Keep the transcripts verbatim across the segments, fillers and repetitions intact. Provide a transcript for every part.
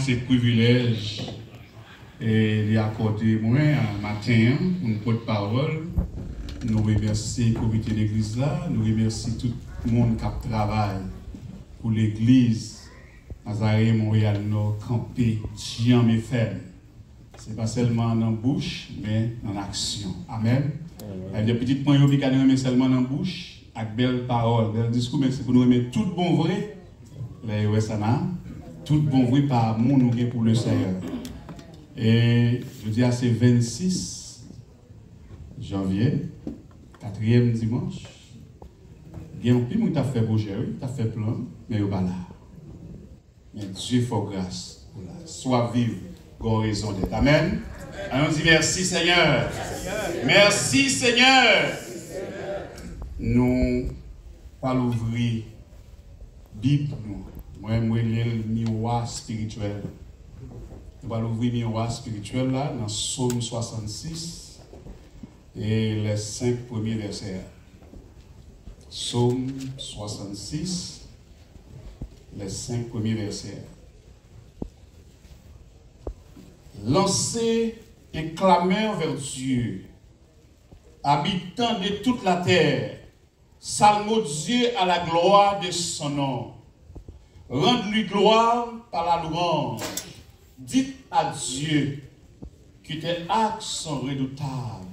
Se privilèj e li akòde mwen a maten an pou m pòt pawòl. Nou remèsye komite legliz la, nou remèsye tout moun k ap travay pou legliz Nazareyen Monreyal Nò kanpe djanm e fèm. Se pa sèlman nan bouch, men nan aksyon. Amèn. Amèn. Sa vle di pitit mwen yo, Mika, nou renmen sèlman nan bouch, ak bèl pawòl, bèl diskou, men se pou nou renmen tout bon vre. Lè yo wè sa nan, tout bon vre pa amou nou gen pou Lesenyè. E jodi a se vennsis janvye, katriyèm dimanch. Gen anpil moun ki t ap fè pwojè, wi, t ap fè plan, men yo pa la. Men Dye fè w gras pou la. Si w ap viv, gen yon rezon dèt. Amèn. Ann nou di mèsi, Senyè. Mèsi, Senyè. Nou pral ouvri Bib nou. Mwen, mwen rele l miwa espirityèl. Nou pral ouvri miwa espirityèl la nan Sòm swasannsis e lè senk premye vèsè a. Sòm swasannsis, lè senk premye vèsè a. Lancez un clameur vers Dieu, habitants de toute la terre, salmodiez à la gloire de son nom, rendez-lui gloire par la louange, dites à Dieu que tes actes sont redoutables,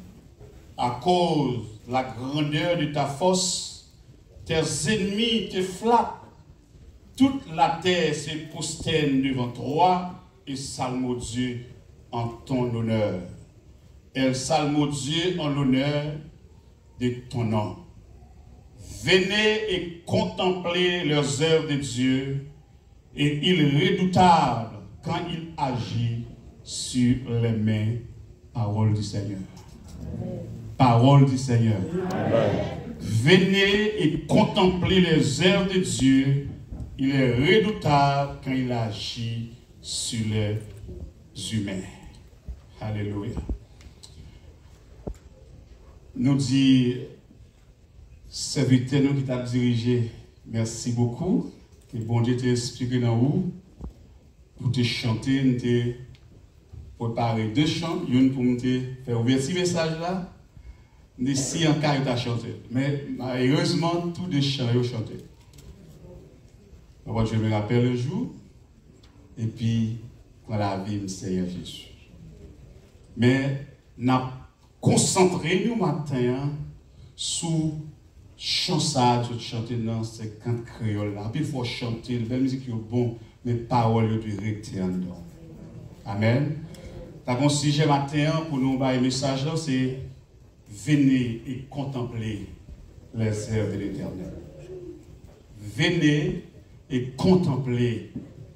à cause la grandeur de ta force, tes ennemis te flattent, toute la terre se prosterne devant toi et salmodie en ton honneur. Elle salmodie en l'honneur de ton nom. Venez et contemplez les œuvres de Dieu, et il est redoutable quand il agit sur les mains. Parole du Seigneur. Parole du Seigneur. Venez et contemplez les œuvres de Dieu. Il est redoutable quand il agit sur les humains. Alelouya. Nou di sèvitè nou ki t ap dirije, mèsi bokou. Ke Bondye te enspire nan ou pou te chante. M te prepare de chan, youn pou m te fè ouvèti mesaj la. M te si an ka yo ta chante l. Men malerezman, tou de chan yo chante. Papa Dye, me rapèl le jou, epi pran lavi m, Senyè Jezi. Men n ap konsantre nou maten an sou chan sa a, sot chante nan senkant kreyòl la. Anpil fwa w chante l, bèl mizik yo bon, men pawòl yo dwe rete anndan w. Amèn. Ta gon sijè maten an pou nou bay mesaj la, se Venez et contemplez les œuvres de l'Éternel. Venez et contemplez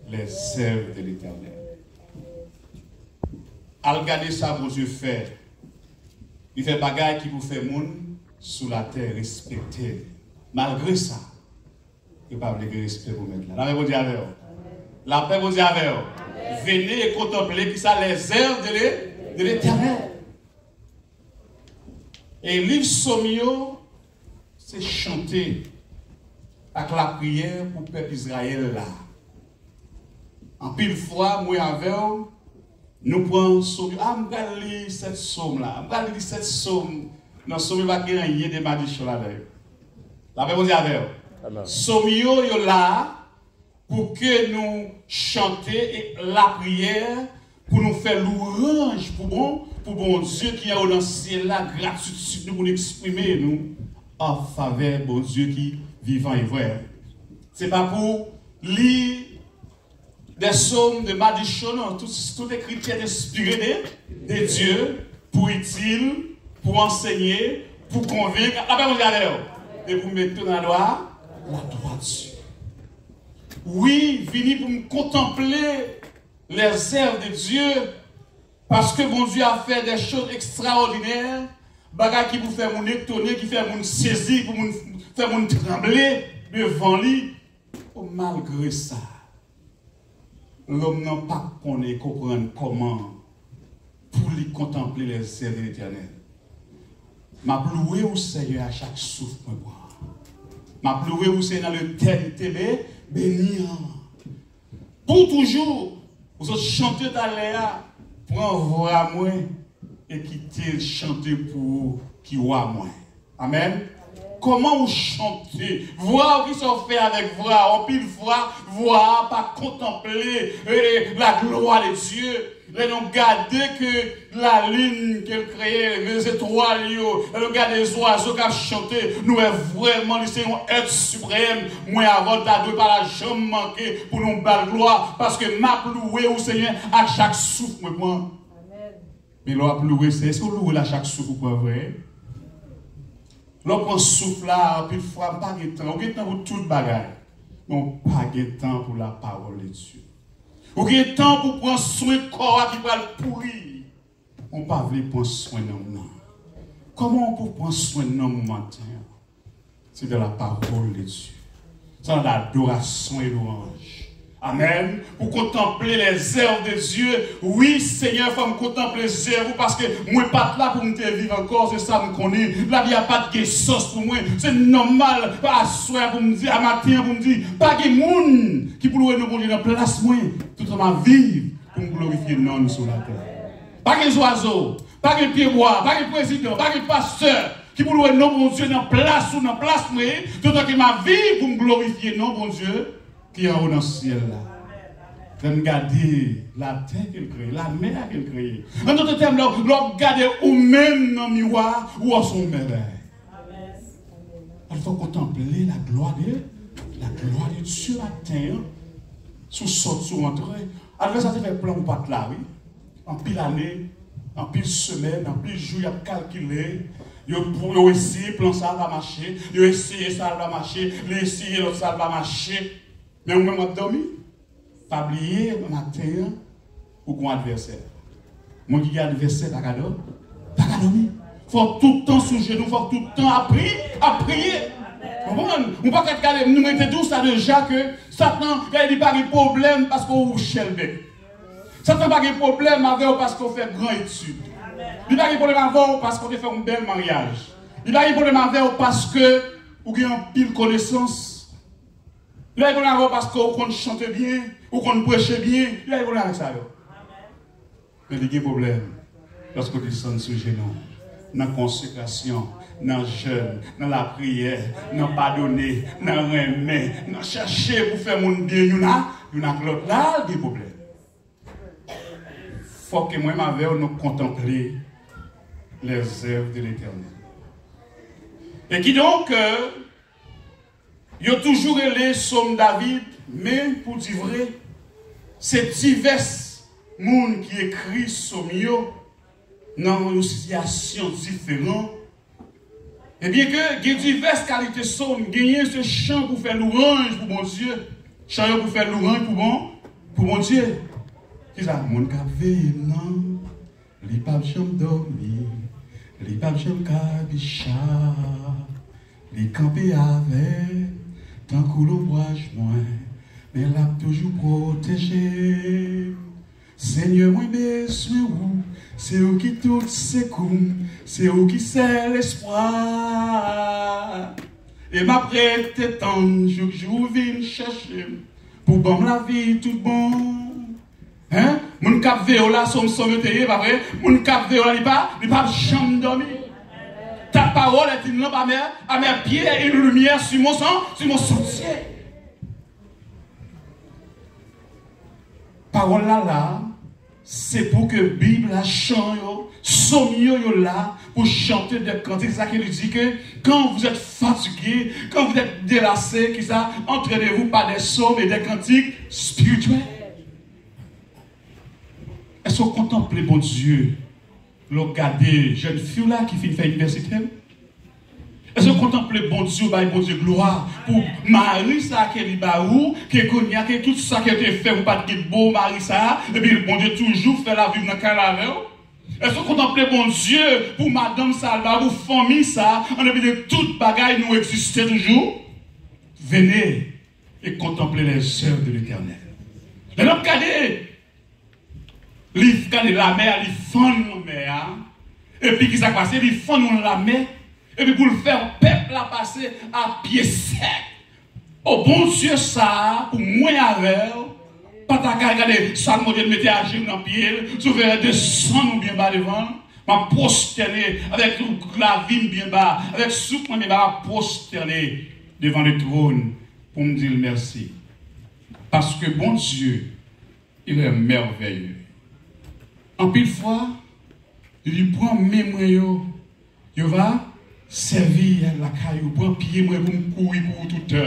les œuvres de l'Éternel. Al gade sa Bondye fè. Li fè bagay ki pou fè moun sou latè respekte l. Malgre sa, yo pa vle gen respè pou Mèt la. Lapè Bondye avè w. Lapè Bondye avè w. Venez et contemplez kisa, les œuvres de l'É-, de l'Éternel. E liv Sòm yo, se chante ak lapriyè pou pèp Izrayèl la. Anpil fwa, mwen avè w, nou pran Sòm yo. A, m pral li sèt Sòm la. M pral li sèt Sòm. Nan Sòm yo pa gen anyen de madichon ladan yo. Lapè Bondye avè w. Amèn. Sòm yo, yo la pou ke nou chante e lapriyè, pou nou fè lwanj pou bon, pou Bondye ki anwo nan syèl la, gratitid nou pou nou eksprime nou an favè Bondye ki vivan e vrè. Se pa pou li des psaumes de madichon, non. Tout, tout écriture est inspirée de, de Dieu, pou itil, pou ansenye, pou konvenk. Lapè Bondye avè w. E pou mete w nan ladwa, ladwati. Wi, vini pou m kontanple les œuvres de Dieu, paske Bondye a fè des choses extraordinaires, bagay ki pou fè moun etone, ki fè moun sezi, pou moun, fè moun tranble devan li. O, malgre sa, lòm nan pa konnen konprann kòman pou li kontanple les œuvres de l'Éternel. M ap louwe w, Senyè, a chak souf mwen pran. M ap louwe w, Senyè, nan letènite be-, beni an. Pou toujou, Ou sot chante talè a, pran vwa mwen e kite l chante pou ou ki wa mwen. Amèn. Kòman ou chante? Vwa w, kisa w fè avèk vwa w? Anpil fwa, vwa a pa kontanple, eh, la gloire de Dieu. Lè nou gade ke lalin ke l kreye, lezetwal yo, lè nou gade zwazo k ap chante, nou wè vrèman li se yon èt siprèm. Mwen avè w ta dwe pa ta janm manke pou nou ba l glwa, paske m ap louwe w, Senyè, ak chak souf mwen pran. Men lè w ap louwe, se èske w louwe l a chak souf ou pran vre? Lè w pran souf la, anpil fwa, m pa gen tan. Ou gen tan pou tout bagay, men w pa gen tan pou la parole de Dieu. Ou gen tan pou pran swen kò a ki pral pouri, men w pa vle pran swen nanm nan. Kòman w pou pran swen nanm ou maten an? C'est dans la parole de Dieu. C'est dans l'adoration et louange. Amèn. Pou kontanple lèzèv de Dye. Wi, Senyè, fò m kontanple zèv ou, paske mwen pa t la pou m te viv ankò, se sa m konnen. Lavi a pa t gen sans pou mwen. Se nòmal, aswè a pou m di, a maten an pou m di, pa gen moun ki pou louwe non Bondye nan plas mwen, toutan m ap viv pou m glorifye non l sou latè. Pa gen zwazo, pa gen pyebwa, pa gen prezidan, pa gen pastè ki pou louwe non Bondye nan plas ou, nan plas mwen, toutan ke m ap viv pou m glorifye non Bondye ki anwo nan syèl la. Lè n gade latè ke l kreye, lamè a ke l kreye. An dòt tèm, lè w, lè w gade ou menm nan miwa, ou wè se yon mèvèy. Al fò kontanple la gloire de, la gloire de Dieu maten an. Si w sòti, si w antre, advèsè a te fè plan ou pa t la, wi. Anpil ane, anpil semèn, anpil jou, y ap kalkile. Yo, yo eseye plan sa a pa mache, yo eseye sa a pa mache, li eseye lòt sa a pa mache. Men ou menm w ap dòmi. Pa bliye, maten an, ou gon advèsè. Moun ki gen advèsè pa ka dò-, pa ka dòmi. Fò w tout tan sou jenou, fò w tout tan ap pri-, ap priye. Konprann? Ou pa ka gade, nou mwen te di w sa deja ke Satan, gade, li pa gen pwoblèm paske w chèlbè. Satan pa gen pwoblèm avè w paske w fè gran etid. Li pa gen pwoblèm avè w paske w te fè yon bèl maryaj. Li pa gen pwoblèm avè w paske ou gen anpil konesans. Li pa gen pwoblèm avè w paske ou konn chante byen, ou konn preche byen. Li pa gen pwoblèm avèk sa yo. Men li gen pwoblèm lòske w desann sou jenou, nan konsekrasyon, nan jèn, nan lapriyè, nan padone, nan renmen, nan chèche pou fè moun byen youn a, youn ak lòt la, li gen pwoblèm. Fò ke mwen menm avè w, nou kontanple les œuvres de l'Éternel. E kidonk, euh, yo toujou rele Sòm David, men pou di vre, se divès moun ki ekri sòm yo nan yon sitiyasyon diferan. Ebyen ke gen divès kalite sòm, genyen se chan pou fè louwanj pou Bondye. Chan yo pou fè louwanj pou bon, pou Bondye. Kisa? Moun k ap veye m nan, li p ap janm dòmi, li p ap janm kabicha. Li kanpe avè m tankou lonbraj mwen, men l ap toujou pwoteje m. Senyè, mwen bezwen ou, se ou ki tout sekou m, se ou ki sèl espwa. E m ap rete tann jouk jou ou vin chèche m, pou ban m lavi tout bon. Hein? Moun k ap veye w la, se yon sòm yo te ye, pa vre? Moun k ap veye w la, li pa, li p ap janm dòmi. Ta parole est une lampe à mes, à mes pieds et une lumière sur mon sen-, sur mon sentier. Pawòl la la, se pou ke Bib la, chan yo, sòm yo, yo la pou chante de kantik. Sa ke li di ke quand vous êtes fatigué, quand vous êtes délassé, kisa, entraînez-vous par des psaumes et des cantiques spirituels. Èske w kontanple Bondye lè w gade jèn fi w la ki fin fè inivèsite l? Èske w kontanple Bondye, w bay Bondye glwa pou mari sa a ke li ba ou, ke kounye a, ke tout sa ke te fè ou pa t gen bon mari sa a, epi Bondye toujou fè l ap viv nan kay la avè w? Èske w kontanple Bondye pou madanm sa a l ba ou, pou fanmi sa a, an depi de tout bagay nou egziste toujou? Venez et contemplez les œuvres de l'Éternel. Lè n ap gade, li gade lamè a, li fann lanmè a. Epi kisa k pase? Li fann yon lamè. Epi pou l fè pèp la pase a pye sèk. O Bondye sa a, pou mwen avè w, Pa ta ka gade Salmo de mete ajenou nan pye l, si w vle desann ou byen ba devan l. M ap pwostène avèk lavi m byen ba, avèk souf mwen byen ba, m ap pwostène devan le trône pou m di l mèsi. Paske Bondye, il est merveilleux. Anpil fwa, li di, pran men mwen yo, yo va sèvi lakay ou, pran pye mwen pou m kouri pou ou toutè.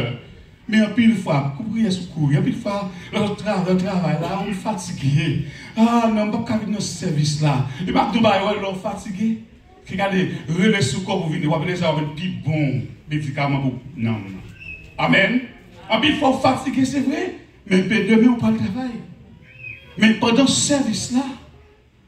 Men anpil fwa, kou priyè sou kouri, anpil fwa, lè w travay, travay la, ou fatige. Ah non, m p ap ka vin nan sèvis la. E m ap di w bagay, wè, lè w fatige, ki gade, rele sou kò pou vini, w ap rele sa, w ap vin pi bon medikaman pou nanm nan. Amèn. Anpil fwa, w fatige, se vre, men demen, w pral travay. Men pandan sèvis la,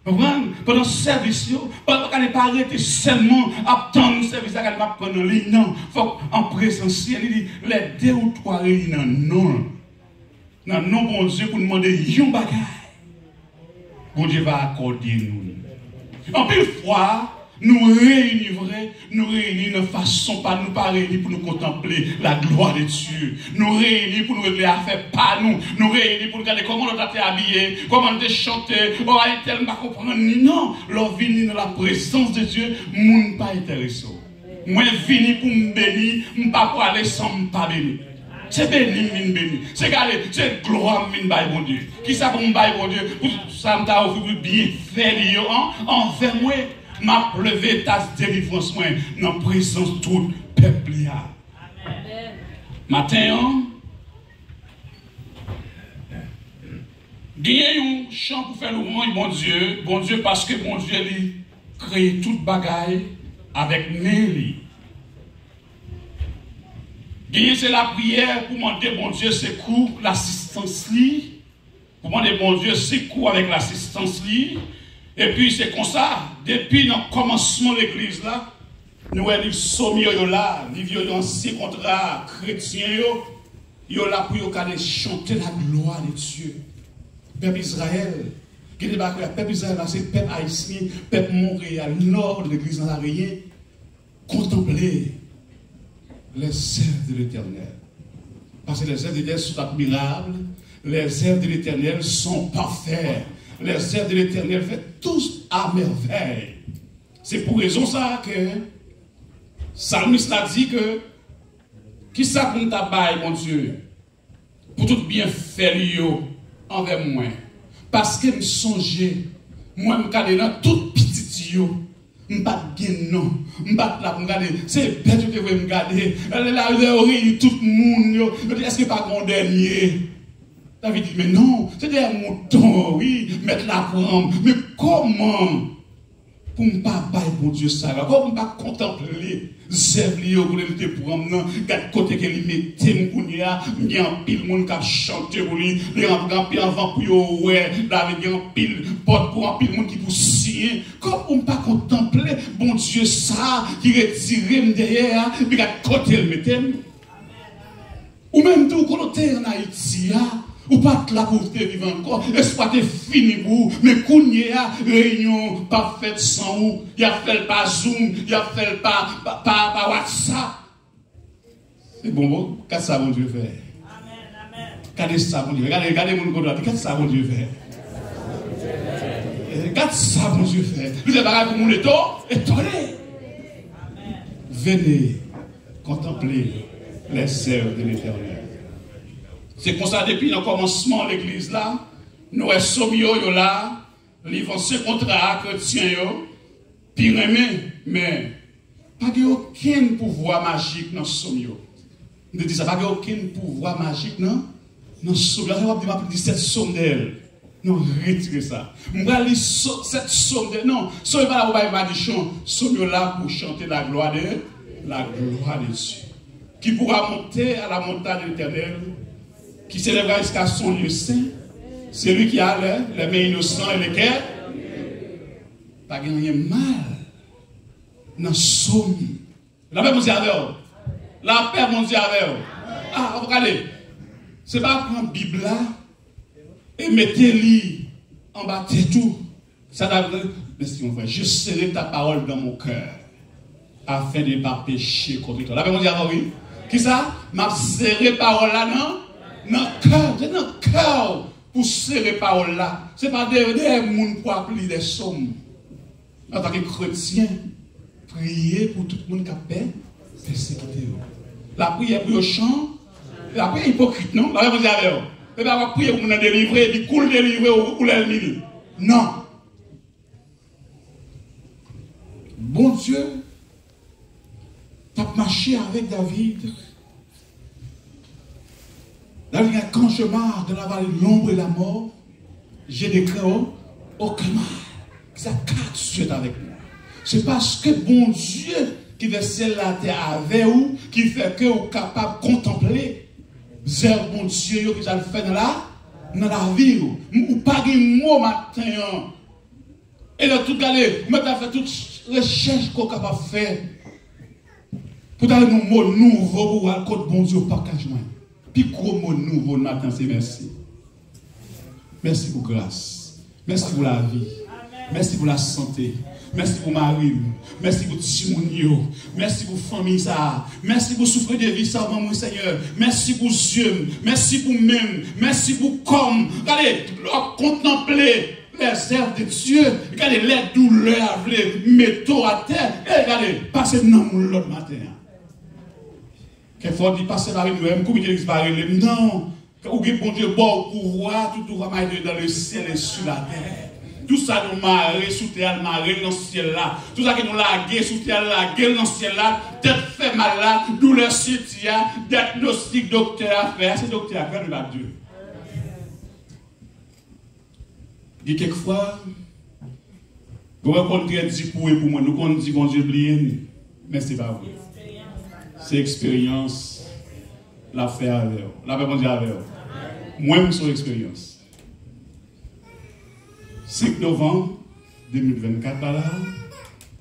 Konprann? Pandan sèvis yo, pa, pa gade, pa rete sèlman ap tann sèvis la, gade m ap pran nan liy nan. Fòk an prezans li, li di, lè de ou twa reyini nan non l, nan non Bondye pou n mande yon bagay, Bondye va akòde nou li. Anpil fwa, nou reyini vre, nou reyini nan fason pa nou, nou pa reyini pou nou kontanple la gloire de Dieu. Nou reyini pou nou regle afè pa nou. Nou reyini pou nou gade kòman lòt la te abiye, kòman l te chante. O, a entèl, m pa konprann li, non. Lè w vini nan la prezans de Dieu, moun pa enterese w. Mwen vini pou m beni, m pa prale san m pa beni. Se beni m vin beni. Se gade, se glwa m vin bay Bondye. Kisa pou m bay Bondye? Pou sa m ta ofri pou byenfè li yo an, anvè mwen. M ap leve tas delivrans mwen nan prezans tout pèp li a. Maten an, genyen yon chan pou fè lwanj Bondye, Bondye, paske Bondye li kreye tout bagay avèk men li. Genyen se lapriyè pou mande Bondye sekou, lasistans li, pou mande Bondye sekou avèk lasistans li. Epi se konsa, depi nan kòmansman legliz la, nou wè liv Sòm yo, yo la, liv yo, yo ansyen kontra, kretyen yo, yo la pou yo ka chante la gloire de Dieu. Pèp Izrayèl, ki te ba pèp Izrayèl la, se pèp ayisyen, pèp Monreyal, nò legliz nan Lareyen, contempler les œuvres de l'Éternel. Parce que les œuvres de l'Éternel sont admirables, les œuvres de l'Éternel sont parfaites, les œuvres de l'Éternel fait tout à merveille. Se pou rezon sa ke salmis la di ke kisa pou m ta bay Bondye pou tout byenfè li yo anvè mwen. Paske m sonje, mwen m gade nan tout pitit yo, m pa t gen non, m pa t la pou m gade, se bèt yo te voye m gade. Lè la, lè yo reyini tout moun yo, yo di, èske pa gen yon dènye? David di, men non, se dèyè mouton, wi, mèt la pran m. Men kòman pou m pa bay Bondye sa yo? Kòman pou m pa kontanple zèv li yo, kote li te pran m nan? Gad kote ke li mete m kounye a. M gen anpil moun k ap chante pou li. Li gen anpil anvan pou yo wè. David gen anpil pòt pou anpil moun ki pou siyen. Kòman pou m pa kontanple Bondye sa a ki retire m dèyè a? Epi gad kote l mete m. Ou menm tou, kote w te ann Ayiti a, ou pa t la pou w te viv ankò. Espwa te fini pou ou. Men kounye a, reyinyon p ap fèt san ou. Y ap fè l pa Zoom, y ap fè l pa, pa, pa, pa WhatsApp. Se bon, bon. Gad sa Bondye fè. Gade sa Bondye fè. Gade, gade moun kote w la. Gad sa Bondye fè. Gad sa Bondye fè. Li fè bagay pou moun eto-, etone. Venez contempler les œuvres de l'Éternel. Se konsa, depi nan kòmansman legliz la, nou wè sòm yo, yo la, liv ansyen kontra a, kretyen yo pi renmen, men pa gen okenn pouvwa majik nan sòm yo. M te di sa, pa gen okenn pouvwa majik nan, nan sòm yo. Lè w ap di, m ap li sèt sòm dèyè l. Non, retire sa. M pral li sèt sòm dèyè l. Non, sòm yo pa la pou bay madichon. Sòm yo la pou chante la gloire de, la gloire de Dieu. Qui pourra monter à la montagne de l'Éternel, qui s'élèvera jusqu'à son lieu saint, celui qui a les, les mains innocents et le cœur. Pa gen anyen mal nan sòm. Lapè Bondye avè w. Lapè Bondye avè w. Ah, ou gade. Se pa pran Bib la e mete li anba tèt ou. Sa ta vle, mèsi, mon frè. Je serai ta parole dans mon cœur, afin de ne pas pécher contre toi. Lapè Bondye avè w, wi. Kisa? M ap sere pawòl la nan, nan kè w. Se nan kè w. sere pawòl la. Se pa dèyè, dèyè moun pou ap li de sòm. Antanke kretyen, priye pou tout moun k ap pè, pèsekite yo. Lapriyè pou yo chan-, lapriyè ipokrit, non? Lapriyè pou avè yo. E pa w ap priye pou moun nan delivre, epi kou l delivre, ou, ou lènmi l. Non. Bondye t ap mache avèk David. David di, quand je marche dans la vallée de l'ombre et la mort, je ne crains aucun mal. Kisa k ap sot avèk mwen? Se paske Bondye ki fè syèl la tè avè w, ki fè ke w kapab kontanple zèv Bondye yo ki sa l fè nan la, nan lavi w. Ou pa gen mo maten an. E nan tout gade, mwen ta fè tout rechèch ke w kapab fè. Pou ta yon mo nouvo pou w al kot Bondye, w p ap ka jwenn. Pi gwo mo nouvo nan maten se mèsi. Mèsi pou gras. Mèsi pou lavi. Mèsi pou lasante. Mèsi pou mari m. Mèsi pou timoun yo. Mèsi pou fanmi sa a. Mèsi pou soufle de vi sa w ban mwen, Senyè. Mèsi pou zye m. Mèsi pou men m. Mèsi pou kò m. Gade, lè w ap kontanple lèzèv de Dye, gade lè doulè a vle mete w atè, e gade, pase nan moun lòt maten an. Kèk fwa w di, pastè pa vin wè m, komite legliz pa rele m. Non, ou gen Bondye ba w pouvwa, tout pouvwa mande dans le ciel et sur la terre. Tout sa nou mare sou tè a, mare l nan syèl la. Tout sa ke nou lage sou tè a, lage l nan syèl la. Tèt fè mal la, doulè senti a, dyagnostik doktè a fè a, se doktè a k fè l, pa Dye. Gen kèk fwa, gen w konn trè di pou e pou mwen. Nou konn di Bondye bliye n, men se pa vre. Se eksperyans l ap fè avè w. Lapè Bondye avè w. Mwen, m se yon eksperyans. Senk novanm de mil vennkat la, la,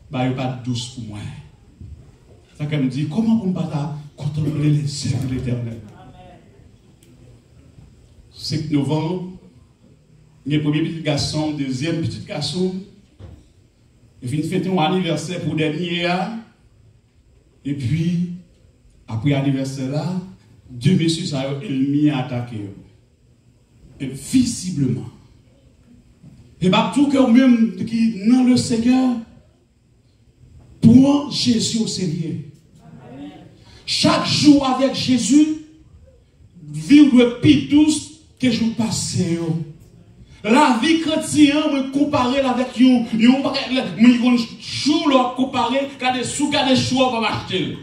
bagay yo pa t dous pou mwen. Sa fè m di, kòman pou m pa ta kontanple lèzèv de Letènèl? Senk novanm, m gen premye pitit gason m, dezyèm pitit gason m. Yo fin fete yon anivèsè pou dènye a. Epi, apre anivèsè la, de mesye sa yo, ènmi an atake yo. E vizibleman. E m ap di w ke ou menm ki nan le Senyè, pran Jezi o serye. Chak jou avèk Jezi, vi w dwe pi dous ke jou pase yo. Lavi kretyen an, mwen konpare l avèk yon, yon, mwen konn chou lè w ap konpare, gade, si w gade chou a, w p ap achte l.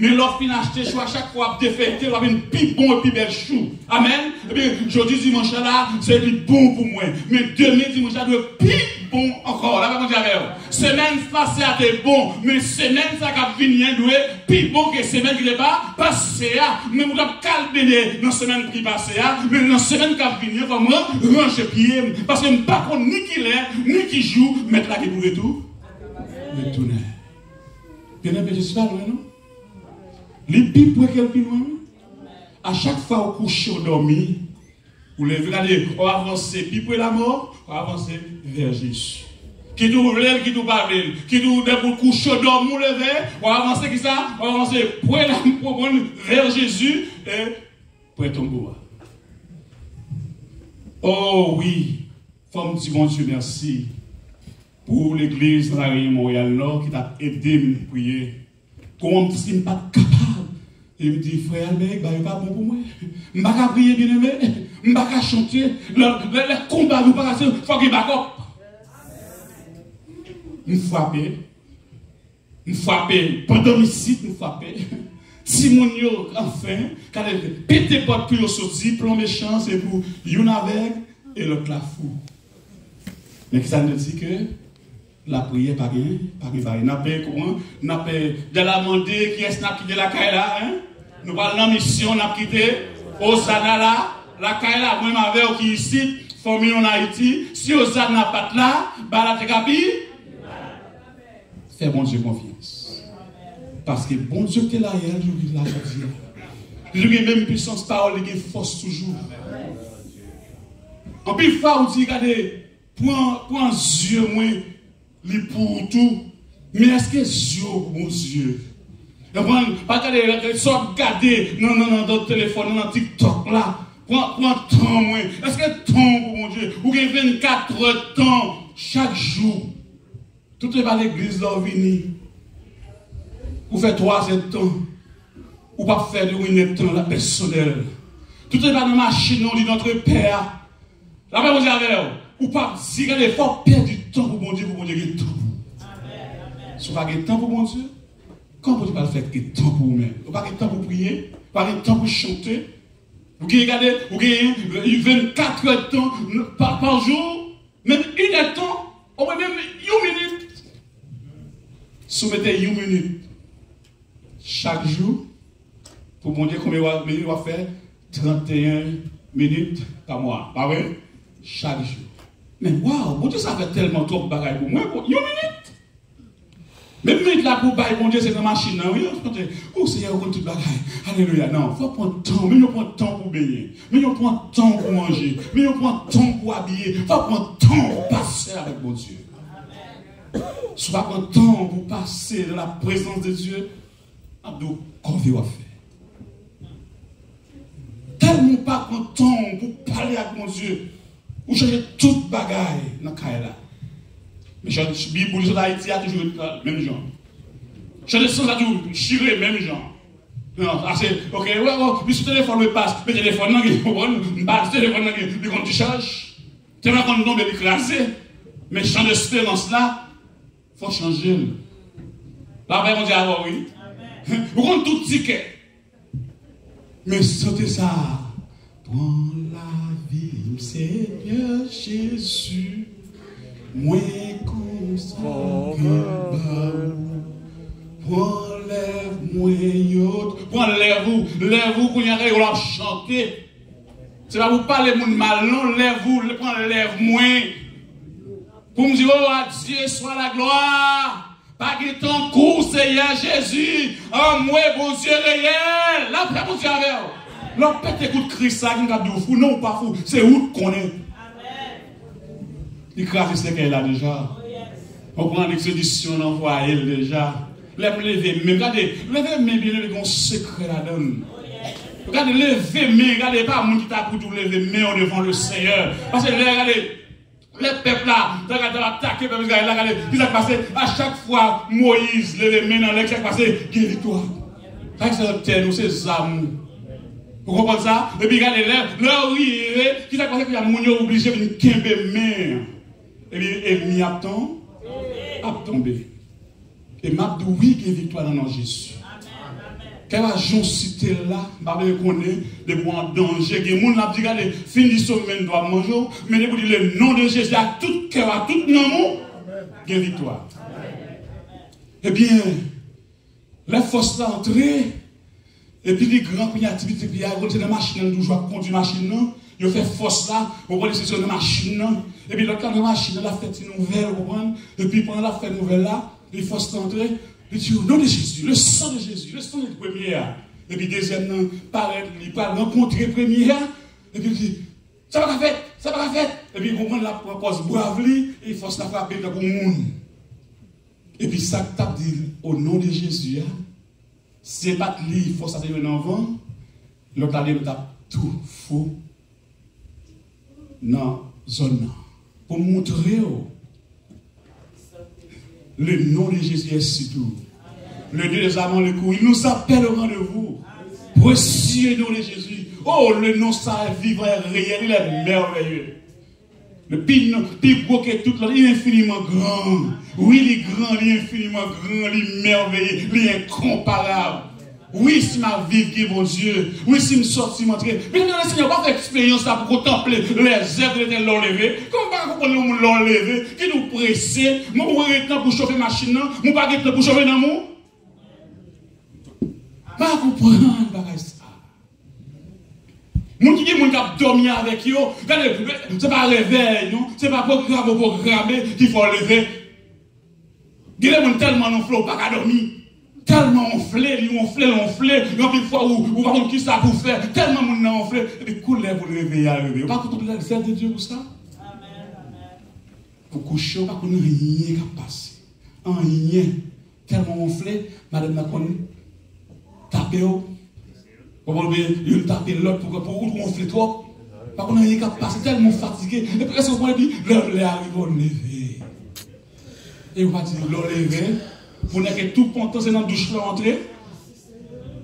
Men lè w fin achte chou a, chak fwa w ap defeyte, w ap vin pi bon e pi bèl chou. Amèn. Ebyen, jodi dimanch la, se li bon pou mwen. Men demen dimanch la dwe pi bon ankò. Lapè Bondye avè w. Semèn pase a te bon, men semèn sa k ap vini an dwe pi bon ke semèn ki te pa pase a. Men ou t ap kalbene nan semèn ki pase a, men nan semèn k ap vini an, fò m ran-, ranje pye m. Paske m pa konn ni kilè, ni ki jou Mèt la gen pou retou-, retounen. Byeneme, Jezi pa lwen, non. Li pi pre ke l pi lwen, wi. A chak fwa ou kouche, ou dòmi, ou leve, gade, w ap avanse pi pre lamò, w ap avanse vè Jezi. Kit ou vle l, kit ou pa vle l, kit ou depi w kouche, w dòmi, ou leve, w ap avanse kisa? W ap avanse pre lamò, konprann, vè Jezi, e pre tonbo a. Oh wi, fò m di Bondye mèsi pou legliz nan La Réunion Montréal Nord ki t ap ede m priye. Kòman m santi m pa t kapab. E m di, frè Albert, bagay yo pa bon pou mwen. M pa ka priye, byeneme. M pa ka chante. Lè, lè, lè konba yo pa pase, fò gen bakòp. M frape. M frape. Pandan m isit, m frape. Timoun yo, anfen, kale pete pòt pou yo soti, plan mechan, se pou youn avèg e lòt la fou. Men kisa n te di ke lapriyè pa gen, pa gen bagay. N ap, kouran, n ap, deja mande kiyès n ap kite lakay la, en? Nou pral nan misyon, n ap kite Ozana la, lakay la, mwen m avè w ki isit, fanmi yon Ayiti, si Ozana pa t la, bagay la te ka pi. Fè Bondye konfyans. Paske Bondye ki te la yè, li toujou la jodi a. Li toujou gen menm pisans pawòl, li gen fòs toujou. Anpil fwa, ou di, gade, pran, pran zye mwen, li pou ou tou. Men èske zye w pou Bondye? Konprann? Pa gade sa w ap gade nan, nan, nan, nan telefòn, nan TikTok la. Pran, pran tan mwen. Èske tan w Ou gen vennkat èdtan chak jou. Tout se pa legliz la ou vini. Ou fè twa èdtan. Ou p ap fè de yon èdtan la pèsonèl. Tout se pa nan machin nan ou li nan trepè a. Lapè Bondye avè w. Ou p ap di, gade, fò w pèdi tan pou Bondye, pou Bondye gen tan pou ou. Si w pa gen tan pou Bondye, kòman Bondye pral fè gen tan pou ou menm? Ou pa gen tan pou priye, ou pa gen tan pou chante. Ou gen, gade, ou gen vennkat èdtan pa, pa jou, menm inèdtan, omwen menm yon minit. Si w mete yon minit chak jou, pou Bondye, konbyen w ap, minit w ap fè? Tranteyen minit pa mwa, pa vre? Chak jou. Men, waw, Bondye sa fè tèlman twòp bagay pou mwen, pou yon minit. Menm minit la pou w bay Bondye, se nan machin nan, wi, ou chante, o Seyè, ou konn tout bagay. Alelouya. Non, fò w pran tan, men yo pran tan pou w benyen, men yo pran tan pou w manje, men yo pran tan pou w abiye. Fò w pran tan pou w pase avèk Bondye. Si w pa pran tan pou w pase nan la prezans de Dye, m ap di w kòve w ap fè. Tèlman w pa pran tan w pou w pale ak Bondye, ou chanje tout bagay nan kay la. Men chanje Bib ou li sot Ayiti a toujou ret menm jan. Chanje sans la toujou chire menm jan. Non, ase, ok, wè, wè, li sou telefòn, wi, pas, men telefòn nan gen, konprann, m pa sou telefòn nan gen, li konn dichaj. Telefòn konn tonbe, li kraze. Men chan de esperans la, fò chanje l. Lapè Bondye avè w, wi. Ou konn tout tikè. Men sante sa. Pran lavi m, Senyè Jezi. Mwen konsakrem ba ou. Pran lèv mwen yo. Pran lèv ou. Lèv ou kounye a, yo l ap chante. Se pa pou pale moun mal, non. Lèv ou, pran lèv mwen. Pou m di, o, à Dieu soit la gloire. Pa gen tankou w, Seyè Jezi. Anmwe, Bondye reyèl. Lapè Bondye avè w. Lè w pete kout kri sa, ki m ka di w fou? Non, ou pa fou. Se ou k konnen. Li kraze sèkèy la deja. Ou pran ekspedisyon nan vwaye l deja. Lè m leve men m, gade, leve men byeneme gen yon sekrè ladan l. Gade, leve men, gade, pa moun ki ta pou di w leve men w devan le Seyè. Paske lè, gade, lè pèp la, ta gade, ta atake pèp Izrayèl la, gade, ki sa k pase? A chak fwa Moyiz leve men nan lè, ki sa k pase? Gen viktwa. Sa k se antèn ou, se zam ou. Ou konprann sa? Epi gade, lè, lè w rive, ki sa k pase? Kounye a, moun yo oblije vin kenbe men. Epi, enmi ap ton-, ap tonbe. E m ap di w, wi, gen viktwa nan non Jezi. Kè w a jan w site l la, m pa bezwen konnen, depi w an danje, gen moun l ap di, gade, fin di sou menn dwa manje w, men depi w di le non de Jezi ak tout kè w, ak tout nanm ou, gen viktwa. Ebyen, lè fòs la antre, epi li gran kounye a, ti pitit li a, se nan machin nan li toujou ap kondui machin nan. Yo fè fòs la, ou konprann, se nan machin nan. Epi lòt la nan machin nan, l ap fè ti nouvèl, ou konprann. Epi pandan l ap fè nouvèl la, epi fòs la antre, li di, au nom de Jésus, le sang de Jésus, le sang de premye a. Epi dezyèm nan parèt, li pral rankontre premye a. Epi li di, sa pa ka fèt, sa pa ka fèt. Epi ou konprann, l ap pran pòz brav li, epi fòs la frape l tankou moun. Epi sa k t ap di, au nom de Jésus a, si se pa t li, fòs la te jwenn anvan, lòt la li menm t ap tou fou nan zòn nan. Pou m montre w, le nom de Jésus est sur tout. Le Dieu des armées, le coup, il nous appelle au rendez-vous. Précieux nom de Jésus. Oh, le nom ça est vivant, est réel, il est merveilleux. Le pi, pi gwo ke tout lòt, li enfiniman gran. Wi, li gran, li enfiniman gran, li mèveye, li enkonparab. Wi, si m ap viv, gen Bondye. Wi, si m sòti, m antre. Men, men, Senyè, w pa fè eksperyans la pou kontanple lèzèv de Letènèl lè w leve. Kòman w pa ka konprann yon moun lè w leve, ki nou prese, men ou ret nan pou chofe machin nan, men w pa gen tan pou chofe nanm ou? Pa konprann bagay sa. Moun ki gen moun k ap dòmi avèk yo, gade, se pa revèy, non, se pa pwograme w pwograme ki fè w leve. Gen de moun tèlman wonfle, w pa ka dòmi. Tèlman wonfle, li wonfle, l wonfle, anpil fwa ou, ou pa konn kisa pou w fè, tèlman moun nan wonfle, epi kou lè pou l reveye a, l reveye. Ou pa konn tout lè, sèl de Dye pou sa. Ou kouche, ou pa konn anyen k ap pase. Anyen. Tèlman wonfle, madanm nan konn tape w. Ou konprann byen, youn tape lòt pou, pou ou wonfle twòp. Pa konn anyen k ap pase, tèlman fatige. Epi, èske w konn, epi, lè, lè a rive, w leve. E w pa di, lè w leve, pou nèg ke tou kontan, se nan douch la w antre.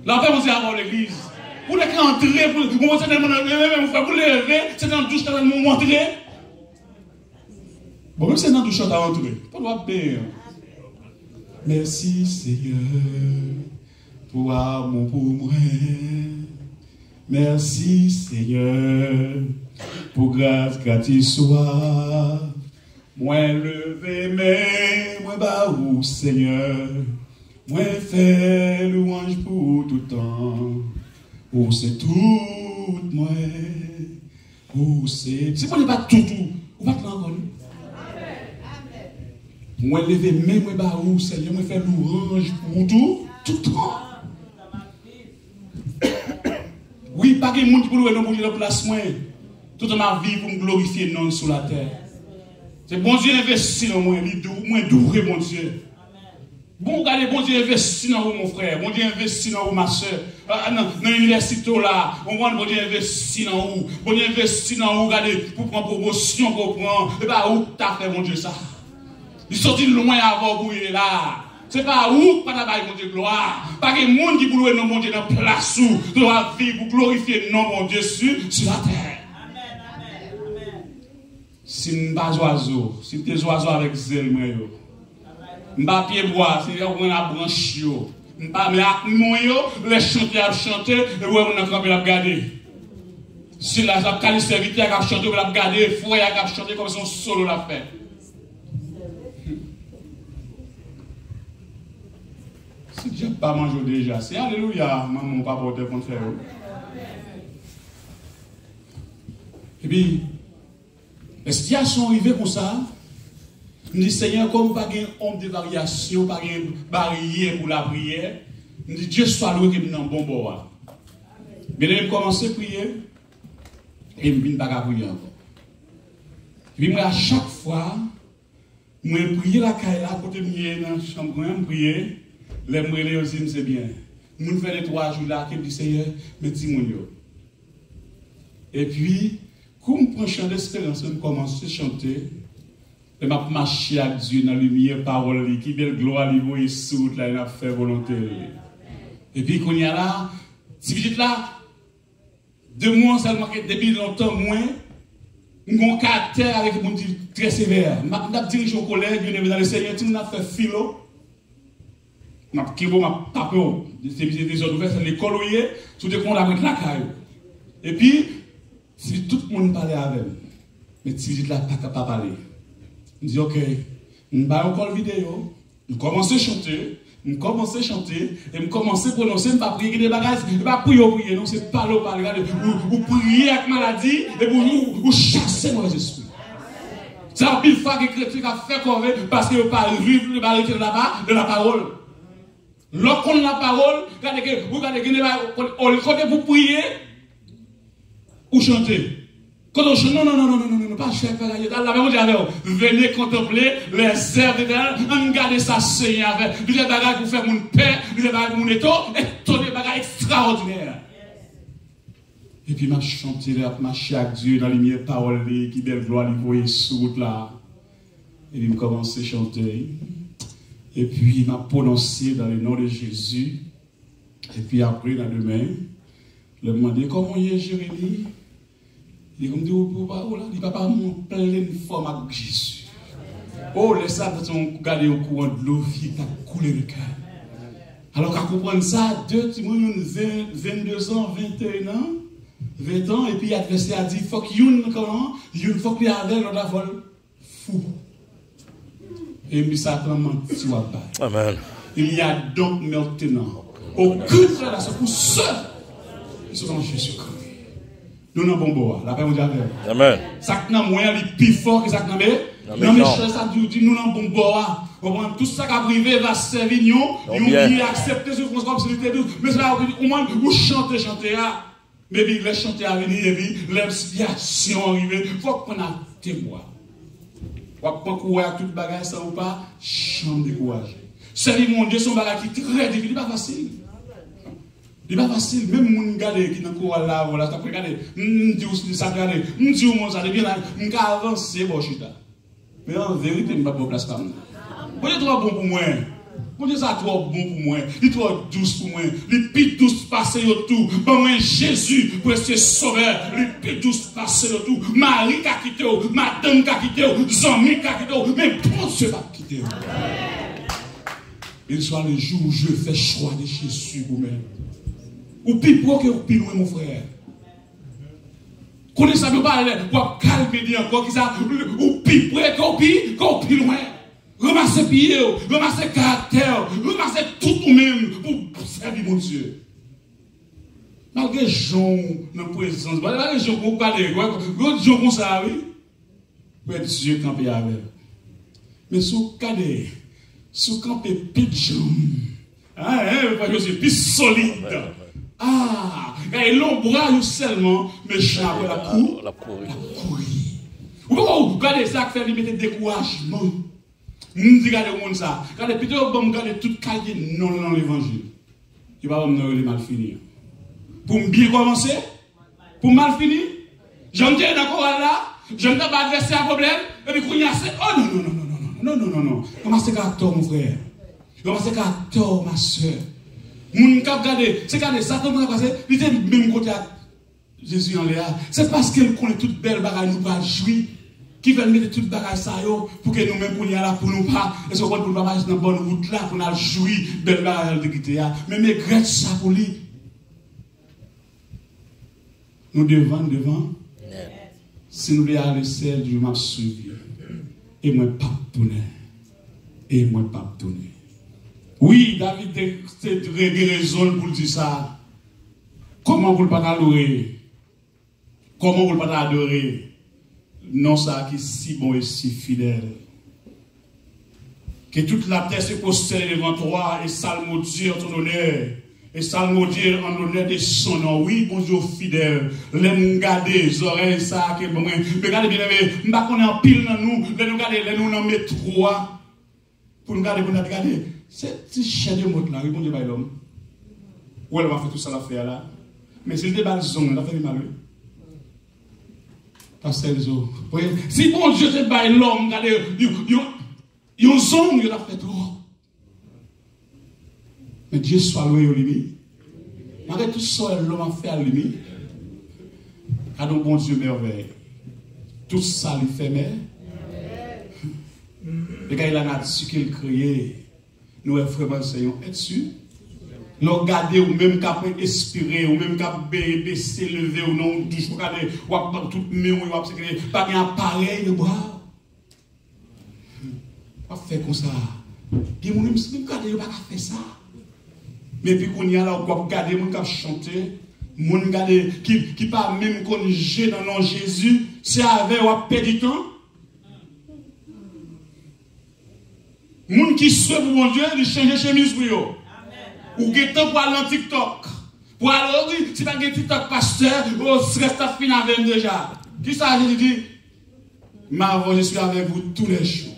Lapè Bondye avè w, legliz. Pou nèg ke antre, pou, bon, se tèlman, e, e, e, pou leve, se nan douch la w antre. Bon, menm se nan douch la ta antre. Pandan w ap benyen. Mèsi, Senyè, pou amou pou mwen. Mèsi, Senyè, pou gras gratis ou a. Mwen leve men mwen ba ou, Senyè. Mwen fè lwanj pou ou toutan. Ou se tout mwen. Ou se, si Bondye pa t tout ou, ou pa t la ankò, non. Mwen leve men mwen ba ou, Senyè, mwen fè lwanj pou ou tou, toutan. Wi, pa gen moun ki pou lwe non Bondye nan plas mwen. Toutan m ap viv pou m glorifye non l sou latè. Se Bondye envesti nan mwen, li dou, mwen dwe Bondye. Bon, gade, Bondye envesti nan ou, mon frè. Bondye envesti nan ou, ma sè. Ah, nan, nan inivèsite w la, ou konprann, Bondye envesti nan ou. Bondye envesti nan ou, gade, pou pran pwomosyon ke w pran. E pa ou k ta fè Bondye sa. Li soti lwen avan w pou rive la. Se pa ou k pa ta bay Bondye glwa. Pa gen moun ki pou lwe non Bondye nan plas ou. Ou ap viv pou glorifye non Bondye sou, sou latè. Si m pa zwazo, si m te zwazo avèk zèl mwen yo, m pa pyebwa, se yo mwen a branch yo. M pa, men ak mwen yo, lè chante ap chante, e wè moun nan kanpe l ap gade. Si la, ap kale sèvitè a k ap chante, l ap gade, frè a k ap chante, kòm se yon solo l ap fè. Si dyab pa manje w deja, se alelouya, manman w, papa w te konn fè yo. Epi, Lè sitiyasyon an rive konsa, m di, Senyè, kòm pa gen ombre de variasyon, pa gen baryè pou lapriyè, m di, Dye swa lwe ke m nan bon bò a. Byeneme, m kòmanse priye, e m vin pa ka priye ankò. Epi mwen, a chak fwa, mwen priye lakay la, kote m ye nan chanm mwen, m priye, lè m rele yo, di m, se byen. Moun fè de twa jou la, ke m di, Senyè, men timoun yo. Epi, kou m pran chan desperans, m kòmanse chante, lè m ap mache ak Dye nan limyè pawòl li, ki bèl glwa li voye sou wout la, e n ap fè volonte l. Epi kounye a la, ti pitit la, de mwen sèlman, ke depi lontan, mwen, m gon karaktè avèk moun ki trè sevè. M ap, m t ap dirije yon kolèj, byeneme nan le Senyè, timoun ap fè filo. M ap kenbe w, m ap tape w. Se, se dezòd ou fè, se lekòl ou ye. Si w te konn, w t ap ret lakay ou. Epi, si tout moun pale avè m, men ti pitit la pa ka pa pale. M di, oke, m ba yo kòl videyo, m kòmanse chante, m kòmanse chante, e m kòmanse pwononse, m pa priye, gen de bagay, se pa priye w priye, non, se pale w pale. Gade, ou, ou priye ak maladi, epi ou, ou, ou chase move espri. Se anpil fwa gen kretyen k ap fè kòve paske yo pa viv, yo pa rete nan la, nan lapawòl. Lè w konn lapawòl, gade ke, ou gade gen de bagay, ol-, olye kote pou priye, ou chante. Kote w chante, non, non, non, pa chèche bagay yo. Lapè Bondye avè w. Venez contempler les œuvres de l'Éternel. Ann gade sa Senyè a fè. Li fè bagay pou fè moun pè, li fè bagay pou moun eto-, etone, bagay ekstraòdinè. Epi m ap chante, lè ap mache ak Dye nan limyè pawòl li, ki bèl glwa li voye sou wout la. Epi m kòmanse chante. Epi m ap pwononse dans le nom de Jésus. Epi apre, nan demen, lè m mande, kòman w ye, Jeremi? Li konn di, ou, ou pa, ou la, li papa m, mwen plen fòm ak Jezi. O, lè sa, m santi yon, gade yon kouran dlo vin k ap koule nan kè m. Alò, w ka konprann sa, de timoun, youn ven, vennde zan, venteyen an, ven an, epi advèsè a di, fòk youn nan kan an, youn fòk li avèg, lòt la fò l fou. E m di, Satan, manti w ap bay. Amen. Il y a donc maintenant aucune condamnation pour ceux qui sont en Jésus-Christ. Nou nan bon bò a. Lapè Bondye avè w. Amen. Sa k nan mwen an, li pi fò ke sa k nan me-, nan mechan. Sa di w di nou nan bon bò a. Konprann? Tout sa k ap rive va sèvi nou, yon byen. Aksepte soufrans kòm si li te dous. Men se la ou konprann, ou chante chante a. Men epi lè chante a vini, epi lè sitiyasyon an rive, fòk pran ak temwa. W ap pran kouraj ak tout bagay san ou pa janm dekouraje. Sèvi Bondye se yon bagay ki trè difisil, li pa fasil. Li pa fasil, menm moun gade ki nan koral la avè w la, sa pou gade, m di w sa gade, m di w moun sa, depi la, m ka avanse bò chita. Men an verite, m pa pran plas pa m nan. Bondye twò bon pou mwen. Bondye sa twò bon pou mwen. Li twò dous pou mwen. Li pi dous pase yo tou. Ban mwen Jezi pou rete sovè. Li pi dous pase yo tou. Mari ka kite w, madanm ka kite w, zanmi ka kite w, men Bondye p ap kite w. Beni swa le jou où je fais choix de Jésus pou mwen. Ou pi pwo ke ou pi lwen, mon frè. Konnen sa yo pale, w ap kalme li ankò, ki sa, ou pi pre ke w pi, ke w pi lwen. Ranmase pye w, ranmase karaktè w, ranmase tout ou menm pou sèvi Bondye. Malgre jan w nan prezans, malgre jan w gade, gwo jan konsa, wi. Wè Dye kanpe avè l. Men si w gade, si w kanpe pi djanm, ah, hein, pa Jezi, pi solid. Ah, gade lonbraj ou sèlman, mechan apre l ap kou-, l ap kouri. L ap kouri. Ou pa wè, ou gade sa k fè li mete dekourajman. Moun di gade moun sa. Gade, pito yo ban m gade tout kalite non nan levanjil. Yo pa ban m non yo li mal fini an. Pou m byen kòmanse, pou m mal fini. Jan m te ye nan koral la, jan m t ap ba advèsè a pwoblèm, epi kounye a se, oh non, non, non. Ranmase karaktè w, mon frè. Ranmase karaktè w, ma sè. Moun k ap gade, se gade sa, tout moun ap pase, li te menm kote ak Jezi anlè a. Se paske l konnen tout bèl bagay nou pral jwi, ki fè l mete tout bagay sa yo, pou ke nou menm kounye a la, pou nou pa, èske w konprann, pou nou pa mache nan bòn wout la, pou n al jwi bèl bagay la l te kite a. Men megrèt sa pou li. Nou devan, n devan. Si nou vle ale, sèl di yo, m ap swiv yo. E mwen p ap tounen. E mwen p ap tounen. Wi, David te, te, te gen rezon l pou l di sa. Kòman pou l pa ta lwe? Kòman pou l pa ta adore non sa a ki si bon e si fidèl? Que toute la terre se prosterne devant toi et salmodie en ton honneur, et salmodie en l'honneur de son nom. Wi, Bondye w fidèl. Lè m gade zòrèy sa a ke ban mwen, men gade, byeneme, m pa konnen anpil nan nou, lè nou gade, lè nou nan metwo a, pou n gade, pou n ap gade. Se ti chè de mòt la, wi, Bondye bay lòm. Ou wè lòm ap fè tout sa l ap fè a la. Men si l te ba l zong, l t ap fè pi mal, wi. Pastè Enzo. Wi, si Bondye te bay lòm, gade, yon, yon, yon zong, yo t ap fè twòp. Men Dye swa lwe yo li mi. Malgre tout sa w wè lòm ap fè a li mi. Gade yon Bondye mèvèy. Tout sa li fè mè. E gade lanati ke l kreye. Nou wè vrèman se yon èt si. Lè w gade ou menm k ap espire, ou menm k ap be-, bese leve w nan yon douch, w gade, w ap pran tout men w, w ap sekre, pa gen aparèy nan bra w. W ap fè konsa. Gen moun menm si m gade yo pa ka fè sa. Men epi kounye a la w ap gade moun k ap chante, moun gade ki, ki pa menm konn je nan non Jezi, se avè w ap pèdi tan. Moun ki swe pou Bondye, li chanje chemiz pou yo. Ou gentan pral nan TikTok. Pral, o wi, si pa gen TikTok, pastè, o, strès la fin avè m deja. Kisa Jezi di? Mais avant, je suis avec vous tous les jours.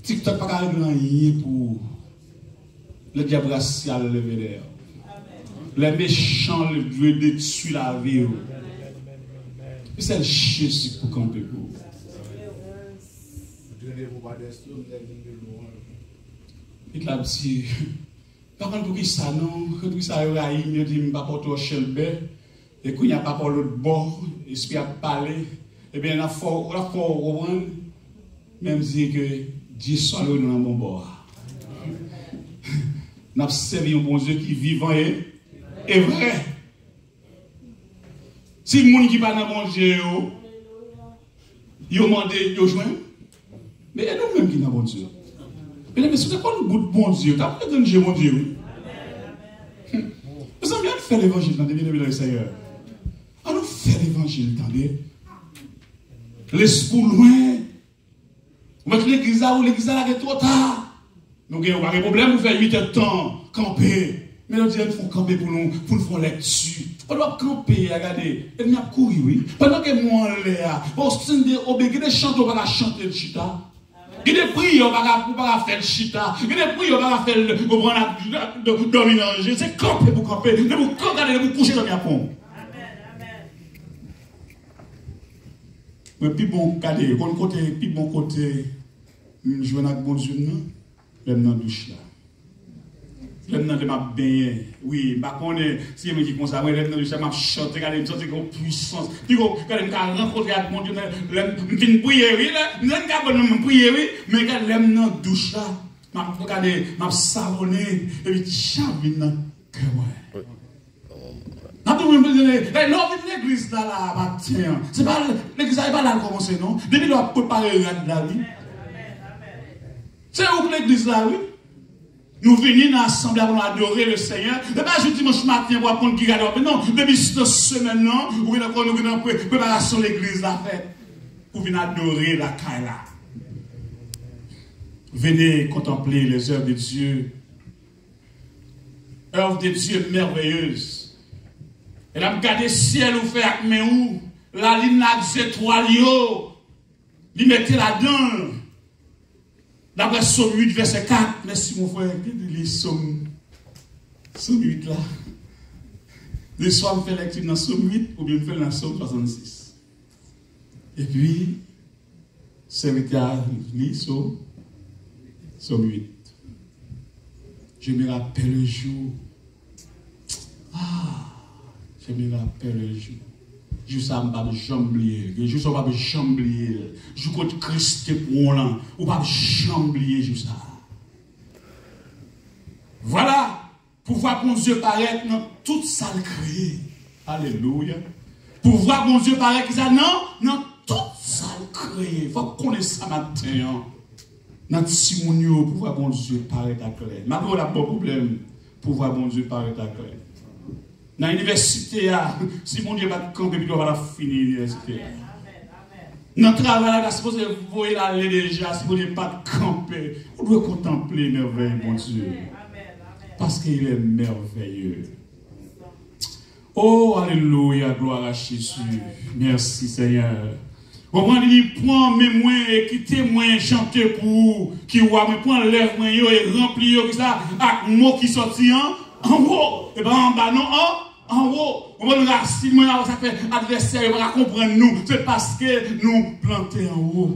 TikTok pa ka regle anyen pou ou. Lè dyab rasyal leve dèyè w. Lè mechan l vle detwi lavi w. Se sèl Jezi k pou kanpe pou ou. Li t ap di, pa konn poukisa non, poukisa yo rayi m, yo di m pa pòte w chèlbè. E kounye a pa pòl lòt bò, espri ap pale. Ebyen, l ap fè w, l ap fè w konprann. Men m di ke Dye swa lwe nou nan bon bò a. N ap sèvi yon Bondye ki vivan e, e vrè. Si moun ki pa nan Bondye yo, yo mande, yo jwenn. Men e nou menm ki nan Bondye. Mesye, si w te konn bout Bondye, w t ap regle je Bondye, wi. Mezanmi, ann fè levanjil, tande, byeneme nan le Senyè. Ann nou fè levanjil, tande. Lespri w lwen. Ou mèt legliz la, ou legliz la lage twò ta. Nou gen, ou pa gen pwoblèm pou fè uit èdtan, kanpe. Men yo di, ann fè yon kanpe pou nou, pou n fè yon lèkti. Pandan w ap kanpe a, gade, ènmi ap kouri, wi. Pandan ke mwen anlè a, bon, si n te obe, gen de chante w pa ka chante l chita. Gen de priyè ou pa ka, ou pa ka fè l chita. Gen de priyè ou pa ka fè l, ou pran la, la, dò-, dòmi nan je. Se kanpe pou kanpe. Depi w kanpe, depi w kouche, dòmi ap pran w. Mwen pi bon, gade, konn kote, pi bon kote m jwenn ak Bondye m nan, lè m nan douch la. Lè m nan, lè m ap benyen. Wi, m pa konnen si se mwen ki konsa. Mwen, lè m nan douch la, m ap chante, gade, m santi gen yon pwisans. Pi gwo, gade, m ka rankontre ak Bondye, men lè m, m fin priye, wi, lè, lè m ka bon, m priye, wi, men gade, lè m nan douch la, m ap gade, m ap savone, epi tchan vin nan kè mwen. N ap di mwen, lè, lè w vin legliz la, la, maten an, se pa, legliz la, e pa la l kòmanse, non. Depi lè w ap prepare rad la, wi. Se ou k legliz la, wi. Nou vini nan asanble a pou nou adore le Senyè. Se pa jou dimanch maten pou w ap konn ki rad w ap met, non. Depi nan semèn nan, ou gen ankò, nou gen pre-, preparasyon legliz la fèt. Pou vin adore lakay la. Venez contempler les œuvres de Dieu. Œuvre de Dieu merveilleuse. E l ap gade syèl ou fè ak men ou, lalin nan ak zetwal yo, li mete ladan l. Daprè Sòm uit, vèsè kat, mèsi, mon frè, ki li Sòm, Sòm uit la. Lè swa m fè lèkti nan Sòm uit, oubyen m fè l nan Sòm swasannsis. Epi, sèvitè a li Sòm, Sòm uit. Je me rappelle le jour. Ah, je me rappelle le jour. Jou sa a, m p ap janm bliye l. Gen jou sa a, ou p ap janm bliye l. Jou kot Kris te pran w lan, ou p ap janm bliye jou sa a. Vwala! Pouvwa Bondye parèt nan tout sa l kreye. Alelouya. Pouvwa Bondye parèt kisa? Nan, nan tout sa l kreye. Fòk konnen sa maten an. Nan timoun yo, pouvwa Bondye parèt aklè. Malgre w ap ba w pwoblèm, pouvwa Bondye parèt aklè. Nan inivèsite a, si Bondye pa t kanpe, pito w pa t ap fini inivèsite a. Nan travay la, ta sipoze voye l ale deja, si Bondye pa t kanpe. Ou dwe kontanple mèvèy Bondye. Paske il est merveilleux. Oh, alelouya, glwa a Jezi. Mèsi, Senyè. Ou konprann, li di, pran men mwen e kite mwen chante pou ou, ki wa mwen, pran lèv mwen yo e ranpli yo, kisa? Ak mo ki sòti an, anwo. E pa anba, non, an, anwo. Ou konprann, rasin mwen, sa fè advèsè yo pa ka konprann nou. Se paske nou plante anwo.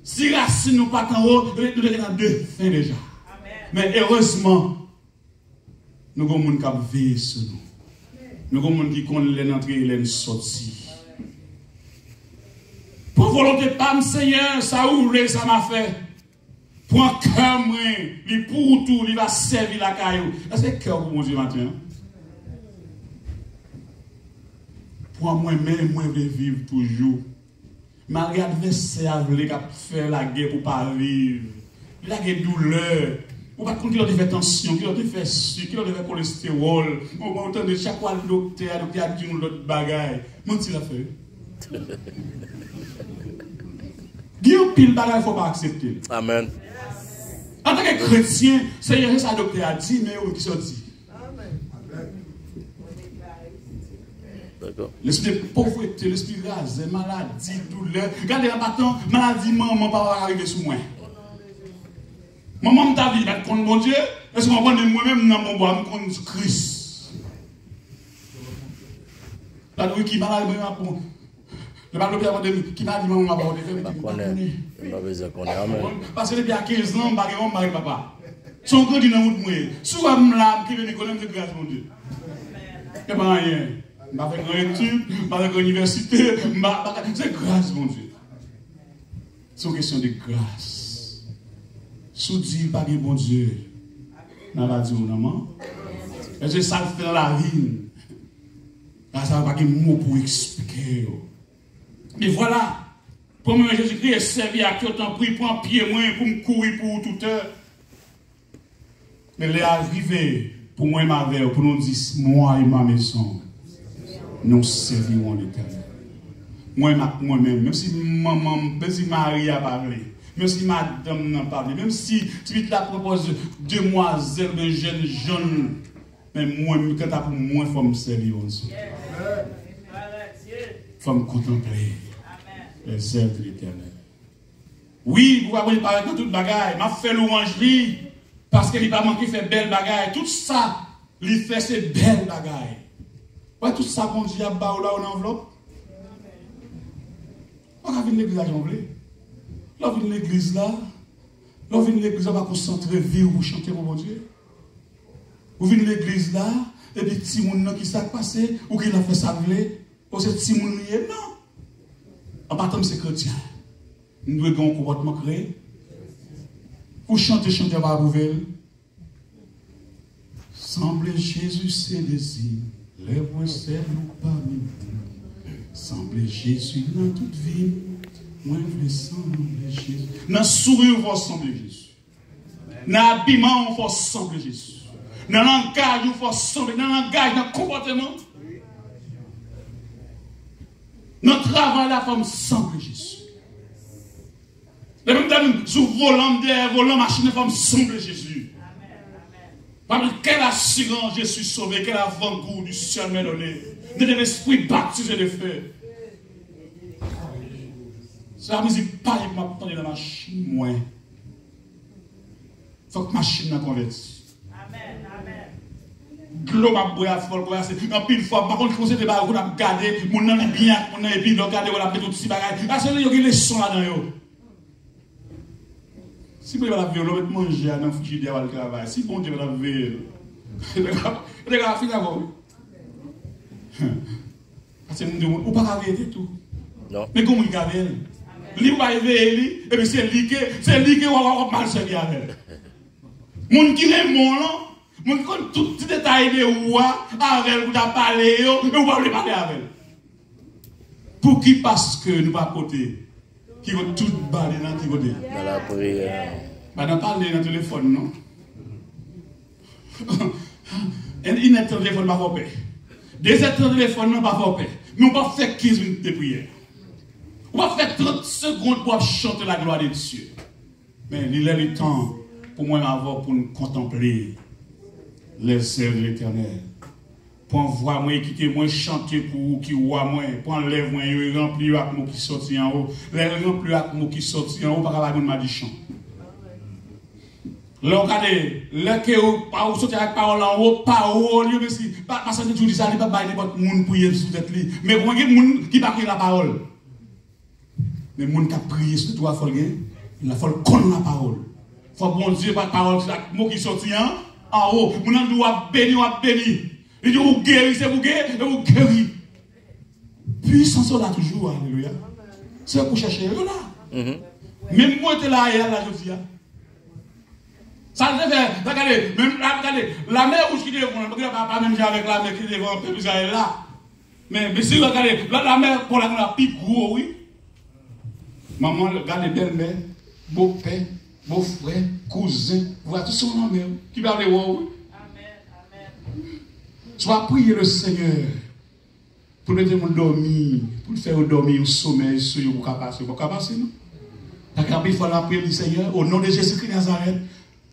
Si rasin nou pa t anwo, nou te gentan defen deja. Men erezman, nou gen moun k ap veye sou nou. Nou gen moun ki konn lè n antre e lè n sòti. Pran volonte pa m, Senyè, sa ou vle, sa m a fè. Pran kè mwen, li pou ou tou, li va sèvi lakay ou. Èske kè w pou Bondye maten an? Pran mwen menm, mwen vle viv toujou. Malgre advèsè a vle k ap fè lagè pou w pa viv. Li lage doulè. Ou pa t konn kilè w te fè tansyon, kilè w te fè sik, kilè w te fè kolestewòl. Ou, ou tande chak w al doktè a, doktè a di yon lòt bagay. Manti l ap fè, wi. Gen anpil bagay fò w pa aksepte l. Amèn. Antanke kretyen, Senyè, se sa doktè a di, men ou menm, kisa w di? Dakò. Lespri de povrete, lespri razè, maladi, doulè. Gade, an patan, maladi manman, papa pa ka rive sou mwen. Manman m ta viv, li pa t konn Bondye. Èske w konprann? Mwen menm, nan bon bò, m konn Kris. La, wi, ki maladi mwen ap pran? Lè m al lopital, mande m, ki maladi manman m ap pran? M pa konnen. M pa bezwen konnen. Amèn. Paske depi a kenz an, m pa gen manman, m pa gen papa. Se yon grandi nan wout mwen ye. Si w wè m la, m kenbe mikwo, se gras Bondye. Se pa anyen. M pa fè gran etid, m pa fè gran inivèsite, m pa, pa, se gras Bondye. Se yon kesyon de gras. Si w di pa gen Bondye, n a pa di w non, man. Èske sa l fè nan lavi m? Gras a, pa gen mo pou eksplike yo. Men vwala, pran mwen Jezikri e sèvi ak yo, tanpri, pran pye mwen pou m kouri pou ou toutè. Men lè a rive pou mwen m avè w, pou nou di, moi et ma maison, nous servirons l'Éternel. Mwen menm ak mwen menm, menm si manman m, menm si mari a pa vle, menm si madanm nan pa vle, menm si ti pitit la pran pòz demwazèl oubyen jèn jòn, men mwen, kanta pou mwen, fò m sèvi Bondye. Fò m kontanple les œuvres de l'Éternel. Wi, pouvwa Bondye parèt nan tout bagay. M ap fè lwanj li, paske li pa manke fè bèl bagay. Tout sa li fè, se bèl bagay. Wè, tout sa Bondye ap ba w la, ou nan anvlòp. Ou pa ka vin legliz la jan w vle. Lè w vin legliz la, lè w vin legliz la, ou pa konsantre vi w pou chante pou Bondye. Ou vin legliz la, epi timoun nan, ki sa k pase, ou gen la fè sa l vle, ou se timoun li ye, non. An patan m se kretyen, m dwe gen yon konpòtman kre. Pou chante, chante pa apwouve l. Sanble Jezi se dezi, lè mwen sèl ou pami mwen. Sanble Jezi nan tout vi m, mwen vle sanble Jezi. Nan souri w fò w sanble Jezi. Nan abiman w fò w sanble Jezi. Nan langaj w fò w sanble, nan langaj, nan konpòteman. Nan travay la fò m sanble Jezi. Depi m tande m sou volan, m dèyè volan machin nan, fò m sanble Jezi. Paske quel assurance, je suis sauvé, quel avant-goût du ciel m'est donné. De l'esprit baptisé de feu. Se pa mizik pa m ap tande nan machin mwen. Fòk machin nan konvèti. Dlo m ap bwè a fòk bwè ase. Anpil fwa, m pa konn ki konsèy te ba yo, kote ap gade, moun nan li byen ak moun nan, epi lè w gade, w ap met yon ti bagay. Ase yo gen leson ladan yo. Si Bondye pa t ap veye w, lè w met manje a nan frijidè a, w al travay. Si Bondye pa t ap veye l, yo te ka, yo te ka fini avè w, wi. Paske m di w, ou pa ka veye tèt ou. Non. Men gen moun ki ka veye l. Li ou pa veye li, epi se li ke, se li ke w ap, w ap mal sèvi avè l. Moun ki renmen w lan, moun ki konn tout ti detay de ou a, avè l pou ta pale yo, e ou pa vle pale avè l. Pouki? Paske nou pa pote ki kote tout bale nan ki kote? Nan lapriyè. Pa nan pale nan telefòn, non. Inèdtan telefòn pa fè w pè. Dezèdtan telefòn nan pa fè w pè. Men ou p ap fè kenz minit de priyè. Ou p ap fè trant segonn pou w ap chante la gloire de Dieu. Men li lè li tan pou mwen avè w pou n kontanple les œuvres de l'Éternel. Pran vwa mwen e kite mwen chante pou ou ki wa mwen. Pran lèv mwen yo e ranpli yo ak mo ki sòti anwo. Lè l ranpli yo ak mo ki sòti anwo, ou pa ka bay moun madichon. Lè w gade, lè ke ou, pa, ou soti ak pawòl anwo, pawòl yo, mesi, pa, pa sa te di sa, li pa bay nenpòt moun priye sou tèt li. Men mwen gen moun ki pa gen lapawòl. Men moun k ap priye sou tèt ou a, fò l gen, la fò l konn lapawòl. Fò Bondye pa pawòl ak mo ki sòti an, anwo. Moun nan di w ap beni, w ap beni. Li di ou geri, se pou gen, e ou geri. Pwisans yo la toujou, alelouya. Se pou chèche yo la. Menm mwen te la yè la jodi a. Sa l te fè, la gade, menm la gade, lamè wouj ki te devan, pa, pa menm jan avèk lamè ki te devan pèp Izrayèl la. Men, men si w gade, la, lamè pou la, la pi gwo, wi. Manman, gade bèlmè, bopè, bofrè, kouzen, vwa, tout se yon lanmè, wi. Ki pa vle wè w, wi. Si w ap priye le Senyè, pou l mete moun dòmi, pou l fè yo dòmi yon somèy sou yo pou ka pase, yo p ap ka pase, non. Paske anpil fwa, l ap priye, l di, Senyè, o non de Jezikri Nazarèt,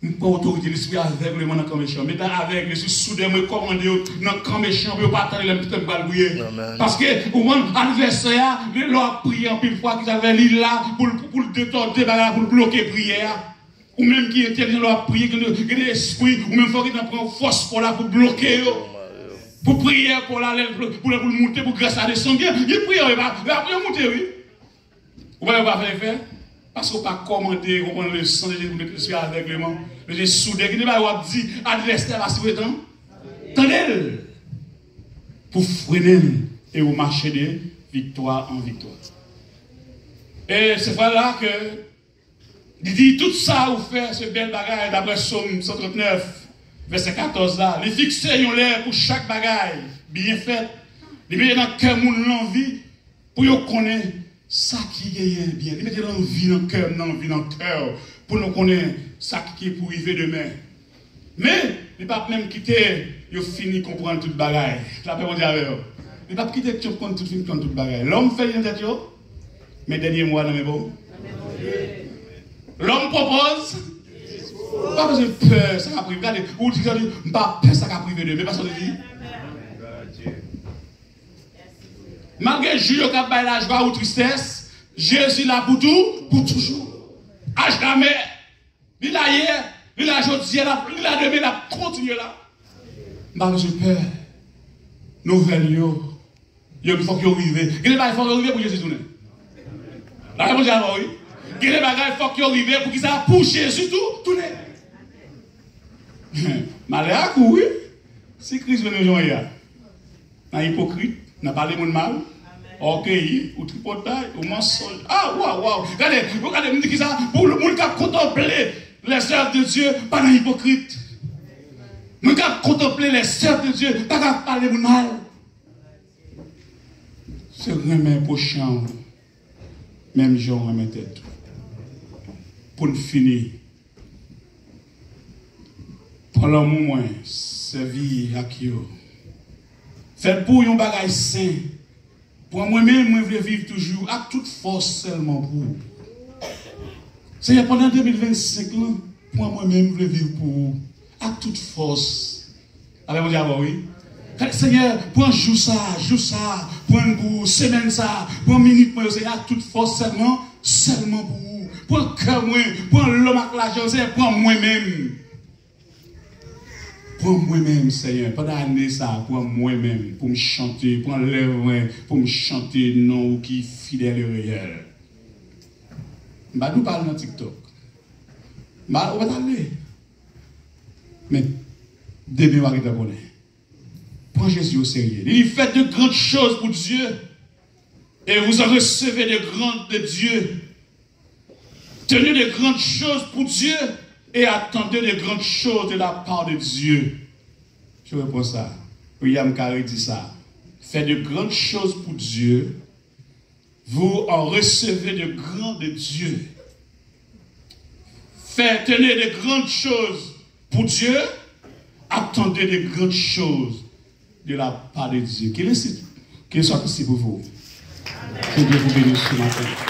m pran otorite lespri avègleman nan kan mechan. Mete avèg, lespri soudè, mwen kòmande yo nan kan mechan, pou yo pa tande lè m, lè m pral priye. Paske, ou konprann, advèsè a, lè w ap priye anpil fwa, ki sa l fè, li la pou l, pou l detòde bagay la, pou l bloke priyè a. Ou menm ki entèlijan, lè w ap priye, gen de, gen de espri, ou menm fò w gentan pran fòs pa w la pou bloke yo. Pou priyè pa w la, lè, pou, pou, pou l moute, pou gras la desann. Gen, gen priyè, yo pa, yo ap, yo moute, wi. Ou pa wè yo pa fè efè? Paske w pa kòmande, konprann le san de Jezi pou mete lespri avègleman. Mete soudè, gen de bagay w ap di, advèsè a pa sipoze tan-, tande l. Pou frennen l, e ou mache de viktwa an viktwa. E se vre la ke Li di, tout sa ou fè se bèl bagay, daprè Sòm san trannèf, vèsè katòz la. Li fikse yon lè pou chak bagay byen fèt. Li mete nan kè moun lanvi pou yo konnen sa ki genyen byen. Li mete lanvi nan kè m, lanvi nan kè w, pou nou konnen sa ki pou rive demen. Men, li p ap menm kite yo fini konprann tout bagay. Lapè Bondye avè w. Li p ap kite yo konn tout, fin konn tout bagay. Lòm fè li nan tèt yo, men dènye mo a nan men bon. Lòm pwopoze, pa bezwen pè sa k ap rive. Gade, ou di, gade, m pa pè sa k ap rive demen. Men pa sa w te di. Malgre jou yo ka bay lajwa ou tristès, Jezi la pou tou, pou toujou. H la mè, li la yè, li la jodi a, l ap, li la demen, l ap kontinye la. M pa bezwen pè. Nouvèl yo, yo fòk yo rive. Gen de bagay fòk yo rive pou Jezi tounen. Bagay Bondye avè w, wi. Gen de bagay fòk yo rive pou ki sa? Pou Jezi tou tounen. Malè a kou, wi. Si Kris vin nou jan w ye a. Nan ipokrit, nan pale moun mal, ògeye, ou tripotay, ou mansonj. Ah, waw, waw. Gade, ou gade, m di ki sa? Pou moun k ap kontanple les œuvres de Dieu, pa nan ipokrit. Moun k ap kontanple les œuvres de Dieu, pa ka pale moun mal. Se renmen pwochenn ou, menm jan w renmen tèt ou. Pou n fini, pran lanmou mwen, sèvi ak yo. Fè pou yon bagay sen. Pran mwen menm, mwen vle viv toujou ak tout fòs sèlman pou ou. Senyè, pandan de mil vennsenk lan, pran mwen menm, mwen vle viv pou ou ak tout fòs. Avè Bondye avè w, wi. Senyè, pran jou sa, jou sa, pran l pou ou, semèn sa, pran minit mwen yo, Senyè, ak tout fòs sèlman, sèlman pou ou. Pran kè mwen, pran lòm ak lajan, Senyè, pran mwen menm. Pran mwen menm, Senyè, pandan ane sa, pran mwen menm pou m chante, pran lèv mwen pou m chante non ou ki fidèl e reyèl. M pa di w pa al nan TikTok. M pa, ou pa t ale. Men, demen w a gentan konnen. Pran Jezi o serye. Li di, faites de grandes choses pour Dieu et vous en recevez de grandes de Dieu. Tenez de grandes choses pour Dieu et attendez de grandes choses de la part de Dieu. Je reprends ça. William Carey di sa. Faites de grandes choses pour Dieu, vous en recevez de grandes de Dieu. Faites, tenez de grandes choses pour Dieu, attendez de grandes choses de la part de Dieu. Qu'il est, qu'il soit ici pour vous. Que Dieu vous bénisse ce matin.